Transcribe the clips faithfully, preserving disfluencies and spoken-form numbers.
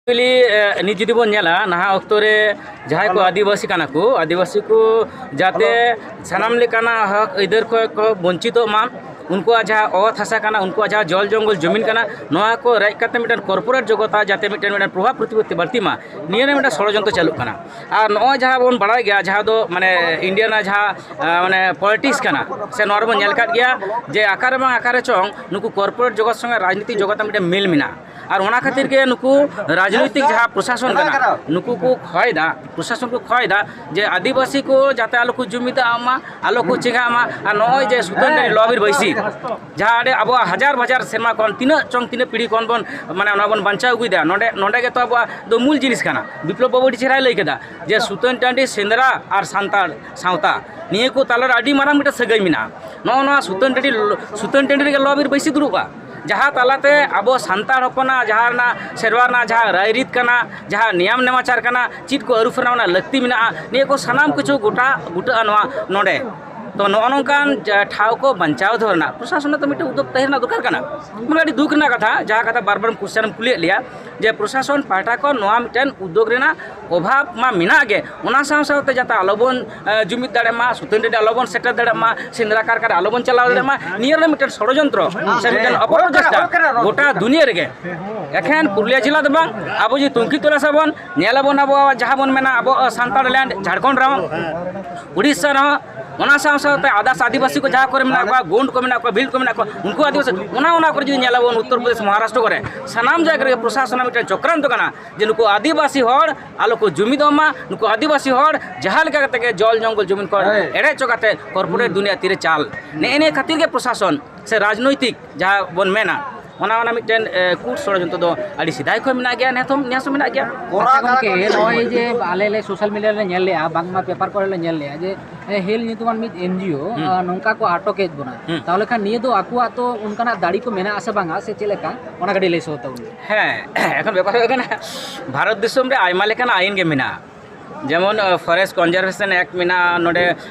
Actually, ᱱᱤᱛ ᱡᱩᱫᱤ ᱵᱚᱱ ᱧᱮᱞᱟ, ᱱᱟᱦᱟᱜ ᱚᱠᱛᱚ ᱨᱮ ᱡᱟᱦᱟᱸᱭ ᱠᱚ ᱟᱹᱫᱤᱵᱟᱹᱥᱤ ᱠᱟᱱᱟ ᱠᱚ, ᱟᱹᱫᱤᱵᱟᱹᱥᱤ ᱠᱚ ᱡᱟᱛᱮ ᱥᱟᱱᱟᱢ ᱞᱮᱠᱟᱱᱟᱜ ᱦᱚᱠ ᱟᱹᱭᱫᱟᱹᱨ ᱠᱷᱚᱱ ᱠᱚ ᱵᱚᱧᱪᱤᱛᱚᱜ ᱢᱟ, ᱩᱱᱠᱩᱣᱟᱜ ᱡᱟᱦᱟᱸ ᱚᱛ ᱦᱟᱥᱟ ᱠᱟᱱᱟ, ᱩᱱᱠᱩᱣᱟᱜ ᱡᱟᱦᱟᱸ ᱡᱚᱞ ᱡᱚᱝᱜᱚᱞ ᱡᱚᱢᱤᱱ ᱠᱟᱱᱟ, ᱱᱚᱣᱟ ᱠᱚ ᱨᱮᱡ ᱠᱟᱛᱮ ᱢᱤᱫᱴᱮᱱ corporate ᱡᱚᱜᱚᱛ ᱟᱜ ᱡᱟᱛᱮ ᱢᱤᱫᱴᱮᱱ, ᱢᱤᱫᱴᱮᱱ ᱯᱨᱚᱵᱷᱟᱵᱽ ᱯᱨᱚᱛᱤᱯᱚᱛᱛᱤ ᱵᱟᱹᱲᱛᱤ ᱢᱟ, ᱱᱤᱭᱟᱹ ᱨᱮ ᱢᱤᱫᱴᱮᱱ ᱥᱚᱲᱚᱡᱚᱱᱛᱨᱚ ᱪᱟᱹᱞᱩᱜ ᱠᱟᱱᱟ᱾ ᱟᱨ ᱱᱚᱜᱼᱚᱭ ᱡᱟᱦᱟᱸ ᱵᱚᱱ ᱵᱟᱲᱟᱭ ᱜᱮᱭᱟ, ᱡᱟᱦᱟᱸ ᱫᱚ ᱢᱟᱱᱮ ᱤᱱᱰᱤᱭᱟ ᱨᱮᱱᱟᱜ ᱡᱟᱦᱟᱸ ᱢᱟᱱᱮ ᱯᱚᱞᱤᱴᱤᱠᱥ ᱠᱟᱱᱟ, ᱥᱮ ᱱᱚᱣᱟ ᱨᱮᱵᱚᱱ ᱧᱮᱞ ᱠᱟᱫ ᱜᱮᱭᱟ ᱡᱮ ᱚᱠᱟᱨᱮ ᱵᱟᱝ ᱚᱠᱟᱨᱮ ᱪᱚᱝ ᱱᱩᱠᱩ corporate ᱡᱚᱜᱚᱛ ᱥᱚᱸᱜᱮ ᱨᱟᱡᱽᱱᱤᱛᱤ ᱡᱚᱜᱚᱛ ᱨᱮ ᱢᱤᱫᱴᱮᱱ ᱢᱤᱞ ᱢᱮᱱᱟᱜᱼᱟ᱾ ᱟᱨ ᱚᱱᱟ ᱠᱷᱟᱹᱛᱤᱨ ᱜᱮ ᱱᱩᱠᱩ ᱨᱟᱡᱽᱱᱳᱭᱛᱤᱠ ᱡᱟᱦᱟᱸ ᱯᱨᱚᱥᱟᱥᱚᱱ ᱠᱟᱱᱟ, ᱱᱩᱠᱩ ᱠᱚ ᱠᱷᱚᱭ ᱫᱟ, ᱯᱨᱚᱥᱟᱥᱚᱱ ᱠᱚ ᱠᱷᱚᱭ ᱫᱟ ᱡᱮ ᱟᱹᱫᱤᱵᱟᱹᱥᱤ ᱠᱚ ᱡᱟᱛᱮ ᱟᱞᱚ ᱠᱚ ᱡᱩᱢᱤᱫᱚᱜ ᱢᱟ, ᱟᱞᱚ ᱠᱚ ᱪᱮᱸᱜᱷᱟᱜ ᱢᱟ᱾ ᱟᱨ ᱱᱚᱜᱼᱚᱭ ᱡᱮ ᱥᱩᱛᱟᱹᱱ ᱴᱟᱺᱰᱤ ᱞᱚᱼᱵᱤᱨ ᱵᱟᱹᱭᱥᱤ, ᱡᱟᱦᱟᱸ ᱚᱸᱰᱮ ᱟᱵᱚᱣᱟᱜ ᱦᱟᱡᱟᱨ ᱦᱟᱡᱟᱨ ᱥᱮᱨᱢᱟ ᱠᱷᱚᱱ, ᱛᱤᱱᱟᱹᱜ ᱪᱚᱝ ᱛᱤᱱᱟᱹᱜ ᱯᱤᱲᱦᱤ ᱠᱷᱚᱱ ᱵᱚᱱ ᱢᱟᱱᱮ ᱚᱱᱟ ᱵᱚᱱ ᱵᱟᱧᱪᱟᱣ ᱟᱹᱜᱩᱭᱮᱫᱟ, ᱱᱚᱰᱮ, ᱱᱚᱰᱮ ᱜᱮᱛᱚ ᱟᱵᱚᱣᱟᱜ ᱫᱚ ᱢᱩᱞ ᱡᱤᱱᱤᱥ ᱠᱟᱱᱟ᱾ ᱵᱤᱯᱞᱚᱵ ᱵᱟᱵᱩ ᱟᱹᱰᱤ ᱪᱮᱦᱨᱟᱭ ᱞᱟᱹᱭ ᱠᱮᱫᱟ ᱡᱮ ᱥᱩᱛᱟᱹᱱ ᱴᱟᱺᱰᱤ ᱥᱮᱸᱫᱽᱨᱟ ᱟᱨ ᱥᱟᱱᱛᱟᱲ ᱥᱟᱶᱛᱟ, ᱱᱤᱭᱟᱹ ᱠᱚ ᱛᱟᱞᱟᱨᱮ ᱟᱹᱰᱤ ᱢᱟᱨᱟᱝ ᱢᱤᱫᱴᱮᱱ ᱥᱟᱹᱜᱟᱹᱭ ᱢᱮᱱᱟᱜᱼᱟ᱾ ᱱᱚᱜᱼᱚ ᱱᱚᱣᱟ ᱥᱩᱛᱟᱹᱱ ᱴᱟᱺᱰᱤ, ᱥᱩᱛᱟᱹᱱ ᱴᱟᱺᱰᱤ ᱨᱮᱜᱮ ᱞᱚᱼᱵᱤᱨ ᱵᱟᱹᱭᱥᱤ ᱫᱩᱲᱩᱵᱼᱟ, ᱡᱟᱦᱟᱸ ᱛᱟᱞᱟᱛᱮ ᱟᱵᱚ ᱥᱟᱱᱛᱟᱲ ᱦᱚᱯᱚᱱᱟᱜ ᱡᱟᱦᱟᱸ ᱨᱮᱱᱟᱜ ᱥᱮᱨᱣᱟ ᱨᱮᱱᱟᱜ ᱡᱟᱦᱟᱸ ᱨᱟᱭᱨᱤᱛ ᱠᱟᱱᱟ, ᱡᱟᱦᱟᱸ ᱱᱤᱭᱟᱢ ᱱᱮᱢᱟᱪᱟᱨ ᱠᱟᱱᱟ, ᱪᱮᱫ ᱠᱚ ᱟᱹᱨᱩ ᱯᱷᱮᱨᱟᱣ ᱨᱮᱱᱟᱜ ᱞᱟᱹᱠᱛᱤ ᱢᱮᱱᱟᱜᱼᱟ, ᱱᱤᱭᱟᱹ ᱠᱚ ᱥᱟᱱᱟᱢ ᱠᱤᱪᱷᱩ ᱜᱚᱴᱟ ᱵᱩᱴᱟᱹᱜᱼᱟ ᱱᱚᱣᱟ ᱱᱚᱰᱮ᱾ ᱛᱚ ᱱᱚᱜᱼᱚ ᱱᱚᱝᱠᱟᱱ ᱡᱟ-, ᱴᱷᱟᱶ ᱠᱚ ᱵᱟᱧᱪᱟᱣ ᱫᱚᱦᱚ ᱨᱮᱱᱟᱜ ᱯᱨᱚᱥᱟᱥᱚᱱ ᱛᱚ ᱢᱤᱫᱴᱮᱱ ᱩᱫᱽᱫᱳᱜᱽ ᱛᱟᱦᱮᱸ ᱨᱮᱱᱟᱜ ᱫᱚᱨᱠᱟᱨ ᱠᱟᱱᱟ᱾ ᱢᱟᱱᱮ ᱟᱹᱰᱤ ᱫᱩᱠ ᱨᱮᱱᱟᱜ ᱠᱟᱛᱷᱟ, ᱡᱟᱦᱟᱸ ᱠᱟᱛᱷᱟ ᱵᱟᱨ ᱵᱟᱨ question ᱮᱢ ᱠᱩᱞᱤᱭᱮᱫ ᱞᱮᱭᱟ, ᱡᱮ ᱯᱨᱚᱥᱟᱥᱚᱱ ᱯᱟᱦᱴᱟ ᱠᱷᱚᱱ ᱱᱚᱣᱟ ᱢᱤᱫᱴᱮᱱ ᱩᱫᱽᱫᱳᱜᱽ ᱨᱮᱱᱟᱜ ᱚᱵᱷᱟᱵᱽ ᱢᱟ ᱢᱮᱱᱟᱜ ᱜᱮ, ᱚᱱᱟ ᱥᱟᱶ ᱥᱟᱶᱛᱮ ᱡᱟᱛᱮ ᱟᱞᱚᱵᱚᱱ, ᱮ, ᱡᱩᱢᱤᱫ ᱫᱟᱲᱮᱭᱟᱜ ᱢᱟ, ᱥᱩᱛᱟᱹᱱ ᱴᱟᱺᱰᱤ ᱟᱞᱚᱵᱚᱱ ᱥᱮᱴᱮᱨ ᱫᱟᱲᱮᱭᱟᱜ ᱢᱟ, ᱥᱮᱸᱫᱽᱨᱟ ᱠᱟᱨᱠᱟ ᱨᱮ ᱟᱞᱚᱵᱚᱱ ᱪᱟᱞᱟᱣ ᱫᱟᱲᱮᱭᱟᱜ ᱢᱟ, ᱱᱤᱭᱟᱹ ᱨᱮᱱᱟᱜ ᱢᱤᱫᱴᱮᱱ ᱥᱚᱲᱚᱡᱚᱱᱛᱨᱚ ᱥᱮ ᱢᱤᱫᱴᱮᱱ ᱚᱯᱚᱯᱨᱚᱪᱮᱥᱴᱟ ᱜᱚᱴᱟ ᱫᱩᱱᱤᱭᱟᱹ ᱨᱮᱜᱮ, ᱮᱠᱷᱮᱱ ᱯᱩᱨᱩᱞᱤᱭᱟᱹ ᱡᱮᱞᱟ ᱫᱚ ᱵᱟᱝ, ᱟᱵᱚ ᱡᱩᱫᱤ ᱛᱩᱝᱠᱷᱤ ᱛᱚᱞᱟᱥ ᱟᱵᱚᱱ, ᱧᱮᱞ ᱟᱵᱚᱱ ᱟᱵᱚᱣᱟᱜ ᱡᱟᱦᱟᱸ ᱵᱚᱱ ᱢᱮᱱᱟ ᱟᱵᱚ, ᱮ, ᱥᱟᱱᱛᱟᱲ ᱞᱮᱱᱰ ᱡᱷᱟᱲᱠᱷᱚᱸᱰ ᱨᱮᱦᱚᱸ, ᱩᱲᱤᱥᱥᱟ ᱨᱮᱦᱚᱸ, ᱚᱱᱟ ᱥᱟᱶ ᱥᱟᱶᱛᱮ ᱟᱫᱟᱥ ᱟᱹᱫᱤᱵᱟᱹᱥᱤ ᱠᱚ ᱡᱟᱦᱟᱸ ᱠᱚᱨᱮ ᱢᱮᱱᱟᱜ ᱠᱚᱣᱟ, ᱜᱳᱸᱰ ᱠᱚ ᱢᱮᱱᱟᱜ ᱠᱚᱣᱟ, ᱵᱷᱤᱞ ᱠᱚ ᱢᱮᱱᱟᱜ ᱠᱚᱣᱟ, ᱩᱱᱠᱩ ᱟᱹᱫᱤᱵᱟᱹᱥᱤ, ᱚᱱᱟ, ᱚᱱᱟ ᱠᱚᱨᱮ ᱡᱩᱫᱤ ᱧᱮᱞ ᱟᱵᱚᱱ ᱩᱛᱛᱚᱨ ᱯᱨᱚᱫᱮᱥ, ᱢᱚᱦᱟᱨᱟᱥᱴᱨᱚ ᱠᱚᱨᱮ ᱥᱟᱱᱟᱢ ᱡᱟᱭᱜᱟ ᱨᱮᱜᱮ ᱯᱨᱚᱥᱟᱥᱚᱱᱟᱜ ᱢᱤᱫᱴᱮᱱ ᱪᱚᱠᱨᱟᱱᱛᱚ ᱠᱟᱱᱟ᱾ ᱡᱮ ᱱᱩᱠᱩ ᱟᱹᱫᱤᱵᱟᱹᱥᱤ ᱦᱚᱲ ᱟᱞᱚ ᱠᱚ ᱡᱩᱢᱤᱫᱚᱜ ᱢᱟ, ᱱᱩᱠᱩ ᱟᱹᱫᱤᱵᱟᱹᱥᱤ ᱦᱚᱲ ᱡᱟᱦᱟᱸ ᱞᱮᱠᱟ ᱠᱟᱛᱮ ᱜᱮ ᱡᱚᱞ ᱡᱚᱝᱜᱚᱞ ᱡᱚᱢᱤᱱ ᱠᱷᱚᱱ ᱮᱲᱮ ᱦᱚᱪᱚ ᱠᱟᱛᱮ ᱠᱚᱨᱯᱳᱨᱮᱴ ᱫᱩᱱᱤᱭᱟᱹ ᱛᱤᱨᱮ ᱪᱟᱞ, ᱱᱮᱜᱼᱮ ᱱᱤᱭᱟᱹ ᱠᱷᱟᱹᱛᱤᱨ ᱜᱮ ᱯᱨᱚᱥᱟᱥᱚᱱ ᱥᱮ ᱨᱟᱡᱽᱱᱳᱭᱛᱤᱠ ᱡᱟᱦᱟᱸ ᱵᱚᱱ ᱢᱮᱱᱟ, ᱚᱱᱟ, ᱚᱱᱟ ᱢᱤᱫᱴᱮᱱ, ᱮ, ᱠᱩᱴ ᱥᱚᱲᱚᱡᱚᱱᱛᱨᱚ ᱫᱚ ᱟᱹᱰᱤ ᱥᱮᱫᱟᱭ ᱠᱷᱚᱱ ᱢᱮᱱᱟᱜ ᱜᱮᱭᱟ, ᱱᱤᱛ ᱦᱚᱸ, ᱱᱮᱥ ᱦᱚᱸ ᱢᱮᱱᱟᱜ ᱜᱮᱭᱟ᱾ ᱟᱪᱪᱷᱟ ᱜᱚᱢᱠᱮ, ᱱᱚᱜᱼᱚᱭ ᱡᱮ ᱟᱞᱮ ᱞᱮ ᱥᱳᱥᱟᱞ ᱢᱤᱰᱤᱭᱟ ᱨᱮᱞᱮ ᱧᱮᱞ ᱞᱮᱜᱼᱟ, ᱵᱟᱝᱢᱟ ᱯᱮᱯᱟᱨ ᱠᱚᱨᱮ ᱞᱮ ᱧᱮᱞ ᱞᱮᱜᱼᱟ ᱡᱮ, ᱮ, ᱦᱮᱞ ᱧᱩᱛᱩᱢᱟᱱ ᱢᱤᱫ ᱮᱱᱡᱤᱳ, ᱦᱩᱸ᱾ ᱟ, ᱱᱚᱝᱠᱟ ᱠᱚ ᱟᱴᱚᱠᱮᱫ ᱵᱚᱱᱟ᱾ ᱦᱩᱸ᱾ ᱛᱟᱦᱚᱞᱮ ᱠᱷᱟᱱ ᱱᱤᱭᱟᱹ ᱫᱚ ᱟᱠᱚᱣᱟᱜ ᱛᱚ ᱚᱱᱠᱟᱱᱟᱜ ᱫᱟᱲᱮ ᱠᱚ ᱢᱮᱱᱟᱜᱼᱟ ᱥᱮ ᱵᱟᱝᱟ, ᱥᱮ ᱪᱮᱫ ᱞᱮᱠᱟ, ᱚᱱᱟ ᱠᱟᱹᱴᱤᱡ ᱞᱟᱹᱭ ᱥᱚᱫᱚᱨ ᱛᱟᱵᱚᱱ ᱢᱮ᱾ ᱦᱮᱸ, ᱮᱠᱷᱚᱱ ᱵᱮᱯᱟᱨ ᱦᱩᱭᱩᱜ ᱠᱟᱱᱟ, ᱵᱷᱟᱨᱚᱛ ᱫᱤᱥᱚᱢ ᱨᱮ ᱟᱭᱢᱟ ᱞᱮᱠᱟᱱ ᱟᱭᱤᱱ ᱜᱮ ᱢᱮᱱᱟᱜᱼᱟ᱾ ᱡᱮᱢᱚᱱ ᱯᱷᱚᱨᱮᱥᱴ ᱠᱚᱱᱡᱟᱨᱵᱷᱮᱥᱚᱱ ᱮᱠᱴ ᱢᱮᱱᱟᱜᱼᱟ, ᱱᱚᱰᱮ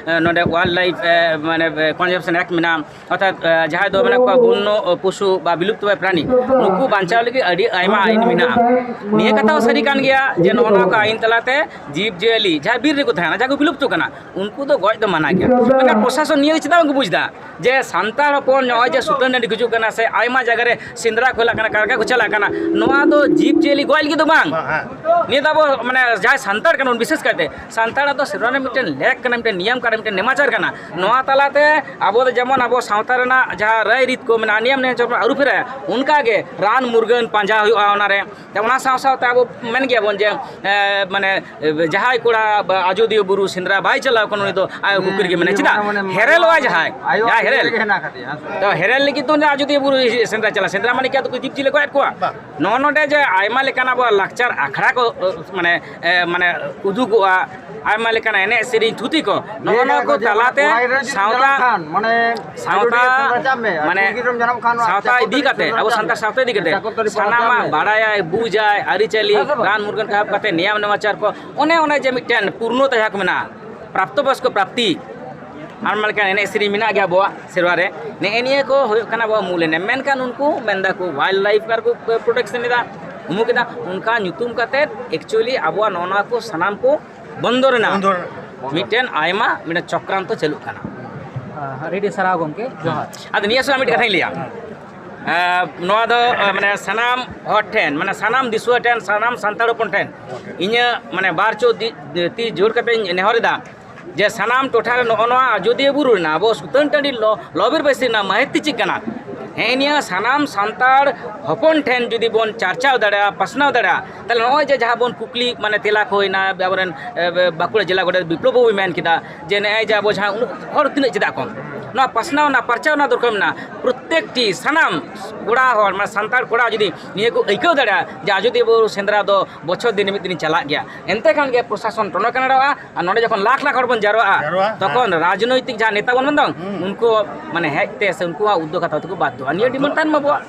ᱱᱚᱰᱮ ᱳᱣᱟᱭᱤᱞᱰ ᱞᱟᱭᱤᱯᱷ ᱢᱟᱱᱮ ᱠᱚᱱᱡᱟᱨᱵᱷᱮᱥᱚᱱ ᱮᱠᱴ ᱢᱮᱱᱟᱜᱼᱟ, ᱚᱨᱛᱷᱟᱛ ᱡᱟᱦᱟᱸᱭ ᱫᱚ ᱢᱮᱱᱟᱜ ᱠᱚᱣᱟ ᱵᱚᱱᱱᱚ ᱯᱚᱥᱩ ᱵᱟ ᱵᱤᱞᱩᱯᱛᱚ ᱯᱨᱟᱭ ᱯᱨᱟᱱᱤ, ᱱᱩᱠᱩ ᱵᱟᱧᱪᱟᱣ ᱞᱟᱹᱜᱤᱫ ᱟᱹᱰᱤ ᱟᱭᱢᱟ ᱟᱹᱭᱤᱱ ᱢᱮᱱᱟᱜᱼᱟ᱾ ᱱᱤᱭᱟᱹ ᱠᱟᱛᱷᱟ ᱦᱚᱸ ᱥᱟᱹᱨᱤ ᱠᱟᱱ ᱜᱮᱭᱟ ᱡᱮ ᱱᱚᱜᱼᱚ ᱱᱚᱣᱟ ᱠᱚ ᱟᱹᱭᱤᱱ ᱛᱟᱞᱟᱛᱮ ᱡᱤᱵᱽ ᱡᱤᱭᱟᱹᱞᱤ ᱡᱟᱦᱟᱸᱭ ᱵᱤᱨ ᱨᱮᱠᱚ ᱛᱟᱦᱮᱱᱟ, ᱡᱟᱦᱟᱸᱭ ᱠᱚ ᱵᱤᱞᱩᱯᱛᱚ ᱠᱟᱱᱟ, ᱩᱱᱠᱩ ᱫᱚ ᱜᱚᱡ ᱫᱚ ᱢᱟᱱᱟ ᱜᱮᱭᱟ᱾ ᱢᱮᱱᱠᱷᱟᱱ ᱯᱨᱚᱥᱟᱥᱚᱱ ᱱᱤᱭᱟᱹ ᱪᱮᱫᱟᱜ ᱵᱟᱝ ᱠᱚ ᱵᱩᱡᱽ ᱮᱫᱟ ᱡᱮ ᱥᱟᱱᱛᱟᱲ ᱦᱚᱯᱚᱱ ᱱᱚᱜᱼᱚᱭ ᱡᱮ ᱥᱩᱛᱟᱹᱱ ᱴᱟᱺᱰᱤ ᱠᱚ ᱦᱤᱡᱩᱜ ᱠᱟᱱᱟ ᱥᱮ ᱟᱭᱢᱟ ᱡᱟᱭᱜᱟ ᱨᱮ ᱥᱮᱸᱫᱽᱨᱟ ᱠᱚ ᱪᱟᱞᱟᱜ ᱠᱟᱱᱟ, ᱠᱟᱨᱠᱟ ᱠᱚ ᱪᱟᱞᱟᱜ ᱠᱟᱱᱟ, ᱱᱚᱣᱟ ᱫᱚ ᱡᱤᱵᱽ ᱡᱤᱭᱟᱹᱞᱤ ᱜᱚᱡ ᱞᱟᱹᱜᱤᱫ ᱫᱚ ᱵᱟᱝ᱾ ᱦᱮᱸ᱾ ᱱᱤᱭᱟᱹ ᱫᱚ ᱟᱵᱚ ᱢᱟᱱᱮ ᱡᱟᱦᱟᱸᱭ ᱥᱟᱱᱛᱟᱲ ᱠᱟᱱᱟ ᱵᱚᱱ, ᱵᱤᱥᱮᱥ ᱠᱟᱭᱛᱮ ᱥᱟᱱᱛᱟᱲᱟᱜ ᱫᱚ ᱥᱮᱨᱣᱟ ᱨᱮᱱᱟᱜ ᱢᱤᱫᱴᱮᱱ ᱞᱮᱠ ᱠᱟᱱᱟ, ᱢᱤᱫᱴᱮᱱ ᱱᱤᱭᱚᱢ ᱠᱟᱱᱟ, ᱢᱤᱫᱴᱮᱱ ᱱᱮᱢᱟᱪᱟᱨ ᱠᱟᱱᱟ᱾ ᱱᱚᱣᱟ ᱛᱟᱞᱟᱛᱮ ᱟᱵᱚ ᱫᱚ ᱡᱮᱢᱚᱱ ᱟᱵᱚ ᱥᱟᱶᱛᱟ ᱨᱮᱱᱟᱜ ᱡᱟᱦᱟᱸ ᱨᱟᱭ ᱨᱤᱛ ᱠᱚ ᱢᱮᱱᱟᱜᱼᱟ, ᱱᱤᱭᱚᱢ ᱱᱮᱢᱟᱪᱟᱨ ᱵᱚᱱ ᱟᱹᱨᱩ ᱯᱷᱮᱨᱟᱭᱟ, ᱚᱱᱠᱟᱜᱮ ᱨᱟᱱ ᱢᱩᱨᱜᱟᱹᱱ ᱯᱟᱸᱡᱟ ᱦᱩᱭᱩᱜᱼᱟ᱾ ᱚᱱᱟᱨᱮ ᱚᱱᱟ ᱥᱟᱶ ᱥᱟᱶᱛᱮ ᱟᱵᱚ ᱢᱮᱱ ᱜᱮᱭᱟᱵᱚᱱ ᱡᱮ ᱮ, ᱢᱟᱱᱮ ᱮ, ᱡᱟᱦᱟᱸᱭ ᱠᱚᱲᱟ ᱵᱟ-, ᱟᱡᱚᱫᱤᱭᱟᱹ ᱵᱩᱨᱩ ᱥᱮᱸᱫᱽᱨᱟ ᱵᱟᱭ ᱪᱟᱞᱟᱣ ᱠᱟᱱᱟ, ᱩᱱᱤ ᱫᱚ ᱟᱭᱳ ᱠᱩᱠᱤ ᱨᱮᱜᱮ ᱢᱮᱱᱟᱭᱟ᱾ ᱪᱮᱫᱟᱜ? ᱢᱟᱱᱮ ᱦᱮᱨᱮᱞᱚᱜᱼᱟᱭ ᱡᱟᱦᱟᱸᱭ, ᱟᱭᱳ ᱡᱟᱦᱟᱸᱭ ᱠᱩᱠᱤ ᱦᱮᱨᱮᱞ᱾ ᱨᱮᱜᱮ ᱦᱮᱱᱟᱜ ᱟᱠᱟᱫᱮᱭᱟ, ᱦᱮᱸ ᱥᱮ? ᱛᱚ ᱦᱮᱨᱮᱞ ᱞᱟᱹᱜᱤᱫ ᱫᱚ ᱩᱱᱤ ᱟᱡᱚᱫᱤᱭᱟᱹ ᱵᱩᱨᱩ ᱥᱮᱸᱫᱽᱨᱟ ᱪᱟᱞᱟᱜ, ᱥᱮᱸᱫᱽᱨᱟ ᱢᱟᱱᱮ ᱠᱤ ᱟᱫᱚ ᱠᱚ ᱡᱤᱵᱽ ᱡᱤᱭᱟᱹᱞᱤ ᱜᱚᱡ ᱠᱚᱣᱟ? ᱵᱟᱝ᱾ ᱱᱚᱜᱼᱚ ᱱᱚᱰᱮ ᱡᱮ ᱟᱭᱢᱟ ᱞᱮᱠᱟᱱ ᱟᱵᱚᱣᱟᱜ ᱞᱟᱠᱪᱟᱨ ᱟᱠᱷᱲᱟ ᱠᱚ ᱮ, ᱢᱟᱱᱮ ᱮ, ᱢᱟᱱᱮ ᱩᱫᱩᱜᱚᱜᱼᱟ, ᱟᱭᱢᱟ ᱞᱮᱠᱟᱱ ᱮᱱᱮᱡ ᱥᱮᱨᱮᱧ ᱛᱷᱩᱛᱤ ᱠᱚ, ᱱᱚᱜᱼᱚ ᱱᱚᱣᱟ ᱠᱚ ᱡᱮ ᱛᱟᱞᱟᱛᱮ ᱠᱚᱲᱟ ᱜᱤᱫᱽᱨᱟᱹ ᱡᱩᱫᱤ ᱥᱟᱶᱛᱟ ᱡᱟᱱᱟᱢ ᱠᱷᱟᱱ, ᱢᱟᱱᱮ ᱥᱟᱶᱛᱟ, ᱟᱡᱚᱫᱤᱭᱟᱹ ᱥᱮᱸᱫᱽᱨᱟ ᱪᱟᱜ ᱢᱮ, ᱟᱨ ᱢᱟᱱᱮ ᱠᱩᱲᱤ ᱜᱤᱫᱽᱨᱟᱹᱢ ᱡᱟᱱᱟᱢ ᱠᱷᱟᱱ ᱱᱚᱣᱟ ᱥᱟᱶᱛᱟ ᱤᱫᱤ ᱪᱟᱠᱚᱞᱛᱟᱹᱲᱤ ᱠᱟᱛᱮ, ᱥᱮᱸᱫᱽᱨᱟ ᱟᱵᱚ ᱪᱟᱜ ᱥᱟᱱᱛᱟᱲ ᱢᱮ᱾ ᱥᱟᱶᱛᱟ ᱤᱫᱤ ᱠᱟᱛᱮ, ᱪᱟᱠᱚᱞᱛᱟᱹᱲᱤ ᱯᱟᱲᱟ ᱪᱟᱜ ᱥᱟᱱᱟᱢᱟᱜ ᱢᱮ᱾ ᱵᱟᱲᱟᱭᱟᱭ, ᱵᱩᱡᱟᱭ, ᱟᱹᱨᱤᱪᱟᱹᱞᱤ, ᱦᱮᱸ ᱥᱮ ᱵᱟᱝ? ᱨᱟᱱ ᱢᱩᱨᱜᱟᱹᱱ ᱠᱚ ᱮᱦᱚᱵ ᱠᱟᱛᱮ ᱱᱤᱭᱚᱢ ᱱᱮᱢᱟᱪᱟᱨ ᱠᱚ, ᱚᱱᱮ ᱚᱱᱮ ᱡᱮ ᱢᱤᱫᱴᱮᱱ ᱯᱩᱨᱱᱚᱛᱟ ᱡᱟᱦᱟᱸ ᱠᱚ ᱢᱮᱱᱟᱜᱼᱟ, ᱯᱨᱟᱯᱛᱚ ᱵᱚᱭᱚᱥᱠᱚ ᱯᱨᱟᱯᱛᱤ, ᱟᱨ ᱢᱟ ᱞᱮᱠᱟᱱ ᱮᱱᱮᱡ ᱥᱮᱨᱮᱧ ᱢᱮᱱᱟᱜ ᱜᱮᱭᱟ ᱟᱵᱚᱣᱟᱜ ᱥᱮᱨᱣᱟ ᱨᱮ᱾ ᱱᱮᱜᱼᱮ ᱱᱤᱭᱟᱹ ᱠᱚ ᱦᱩᱭᱩᱜ ᱠᱟᱱᱟ ᱟᱵᱚᱣᱟᱜ ᱢᱩᱞ ᱮᱱᱮᱢ᱾ ᱢᱮᱱᱠᱷᱟᱱ ᱩᱱᱠᱩ ᱢᱮᱱ ᱫᱟᱠᱚ ᱣᱟᱭᱤᱞᱰ ᱞᱟᱭᱤᱯᱷ ᱟᱨ ᱠᱚ ᱯᱨᱚᱴᱮᱠᱥᱚᱱ ᱮᱫᱟ, ᱩᱢᱩᱠ ᱮᱫᱟ, ᱚᱱᱠᱟ ᱧᱩᱛᱩᱢ ᱠᱟᱛᱮ actually ᱟᱵᱚᱣᱟᱜ ᱱᱚᱜᱼᱚ ᱱᱚᱣᱟ ᱠᱚ ᱥᱟᱱᱟᱢ ᱠᱚ ᱵᱚᱱᱫᱚ ᱨᱮᱱᱟᱜ ᱵᱚᱱᱫᱚ ᱨᱮᱱᱟᱜ᱾ ᱢᱤᱫᱴᱮᱱ ᱟᱭᱢᱟ ᱢᱤᱫᱴᱮᱱ ᱪᱚᱠᱨᱟᱱᱛᱚ ᱪᱟᱹᱞᱩᱜ ᱠᱟᱱᱟ᱾ ᱟᱹᱰᱤ ᱟᱹᱰᱤ ᱥᱟᱨᱦᱟᱣ ᱜᱚᱢᱠᱮ, ᱡᱚᱦᱟᱨ᱾ ᱟᱫᱚ ᱱᱤᱭᱟᱹ ᱥᱚᱸᱜᱮ ᱢᱤᱫᱴᱮᱱ ᱠᱟᱛᱷᱟᱧ ᱞᱟᱹᱭᱟ᱾ ᱮᱸ, ᱱᱚᱣᱟ ᱫᱚ, ᱮᱸ, ᱢᱟᱱᱮ ᱥᱟᱱᱟᱢ ᱦᱚᱲ ᱴᱷᱮᱱ, ᱢᱟᱱᱮ ᱥᱟᱱᱟᱢ ᱫᱤᱥᱩᱣᱟᱹ ᱴᱷᱮᱱ, ᱥᱟᱱᱟᱢ ᱥᱟᱱᱛᱟᱲ ᱦᱚᱯᱚᱱ ᱴᱷᱮᱱ ᱤᱧᱟᱹᱜ ᱢᱟᱱᱮ ᱵᱟᱨ ᱪᱚ ᱫᱤ-, ᱛᱤ ᱡᱳᱲ ᱠᱟᱛᱮᱧ ᱱᱮᱦᱚᱨ ᱮᱫᱟ ᱡᱮ ᱥᱟᱱᱟᱢ ᱴᱚᱴᱷᱟ ᱨᱮ ᱱᱚᱜᱼᱚ ᱱᱚᱣᱟ ᱟᱡᱚᱫᱤᱭᱟᱹ ᱵᱩᱨᱩ ᱨᱮᱱᱟᱜ ᱟᱵᱚ ᱥᱩᱛᱟᱹᱱ ᱴᱟᱺᱰᱤ ᱞᱚ-, ᱞᱚᱵᱤᱨ ᱵᱟᱹᱭᱥᱤ ᱨᱮᱱᱟᱜ ᱢᱟᱹᱦᱤᱛ ᱪᱮᱫ ᱠᱟᱱᱟ? ᱦᱮᱸ, ᱱᱤᱭᱟᱹ ᱥᱟᱱᱟᱢ ᱥᱟᱱᱛᱟᱲ ᱦᱚᱯᱚᱱ ᱴᱷᱮᱱ ᱡᱩᱫᱤ ᱵᱚᱱ ᱪᱟᱨᱪᱟᱣ ᱫᱟᱲᱮᱭᱟᱜᱼᱟ, ᱯᱟᱥᱱᱟᱣ ᱫᱟᱲᱮᱭᱟᱜᱼᱟ, ᱛᱟᱦᱞᱮ ᱱᱚᱜᱼᱚᱭ ᱡᱮ ᱡᱟᱦᱟᱸ ᱵᱚᱱ ᱠᱩᱠᱞᱤ, ᱢᱟᱱᱮ ᱛᱮᱞᱟ ᱠᱚ ᱦᱩᱭᱱᱟ, ᱟᱵᱚᱨᱮᱱ, ᱮ, ᱵᱟᱸᱠᱩᱲᱟ ᱡᱮᱞᱟ ᱜᱚᱰᱮᱛ ᱵᱤᱯᱞᱚᱵ ᱵᱟᱹᱵᱩᱭ ᱢᱮᱱ ᱠᱮᱫᱟ ᱡᱮ ᱱᱮᱜᱼᱚᱭ ᱡᱮ ᱟᱵᱚ ᱡᱟᱦᱟᱸ ᱩᱱᱟᱹᱜ ᱦᱚᱲ ᱛᱤᱱᱟᱹᱜ ᱪᱮᱫᱟᱜ ᱠᱚᱢ, ᱱᱚᱣᱟ ᱯᱟᱥᱱᱟᱣ ᱨᱮᱱᱟᱜ, ᱯᱟᱨᱪᱟᱣ ᱨᱮᱱᱟᱜ ᱫᱚᱨᱠᱟᱨ ᱢᱮᱱᱟᱜᱼᱟ᱾ ᱯᱨᱚᱛᱛᱮᱠᱴᱤ ᱥᱟᱱᱟᱢ ᱠᱚᱲᱟ ᱦᱚᱲ, ᱢᱟᱱᱮ ᱥᱟᱱᱛᱟᱲ ᱠᱚᱲᱟ ᱡᱩᱫᱤ ᱱᱤᱭᱟᱹ ᱠᱚ ᱟᱹᱭᱠᱟᱹᱣ ᱫᱟᱲᱮᱭᱟᱜᱼᱟ ᱡᱮ ᱟᱡᱚᱫᱤᱭᱟᱹ ᱵᱩᱨᱩ ᱥᱮᱸᱫᱽᱨᱟ ᱫᱚ ᱵᱚᱪᱷᱚᱨ ᱫᱤᱱ ᱢᱤᱫ ᱫᱤᱱ ᱪᱟᱞᱟᱜ ᱜᱮᱭᱟ, ᱮᱱᱛᱮ ᱠᱷᱟᱱ ᱜᱮ ᱯᱨᱚᱥᱟᱥᱚᱱ ᱴᱚᱱᱚ ᱠᱟᱱᱟᱲᱟᱜᱼᱟ᱾ ᱟᱨ ᱱᱚᱰᱮ ᱡᱚᱠᱷᱚᱱ ᱞᱟᱠᱷ ᱞᱟᱠᱷ ᱦᱚᱲ ᱵᱚᱱ ᱡᱟᱨᱣᱟᱜᱼᱟ, ᱡᱟᱨᱣᱟᱜᱼᱟ, ᱛᱚᱠᱷᱚᱱ ᱦᱮᱸ᱾ ᱨᱟᱡᱽᱱᱳᱭᱛᱤᱠ ᱡᱟᱦᱟᱸ ᱱᱮᱛᱟ ᱵᱚᱱ ᱢᱮᱱᱫᱟ, ᱦᱩᱸ᱾ ᱩᱱᱠᱩ ᱢᱟᱱᱮ ᱦᱮᱡ ᱛᱮ ᱥᱮ ᱩᱱᱠᱩᱣᱟᱜ ᱩᱫᱽᱫᱳᱜᱽ ᱦᱟᱛᱟᱣ ᱛᱮᱠᱚ ᱵᱟᱫᱽᱫᱷᱚᱜᱼᱟ᱾ ᱱᱤᱭᱟᱹ ᱰᱤᱢᱟᱱᱰ ᱛᱟᱦᱮᱱ ᱢᱟ ᱟᱵᱚᱣᱟᱜ᱾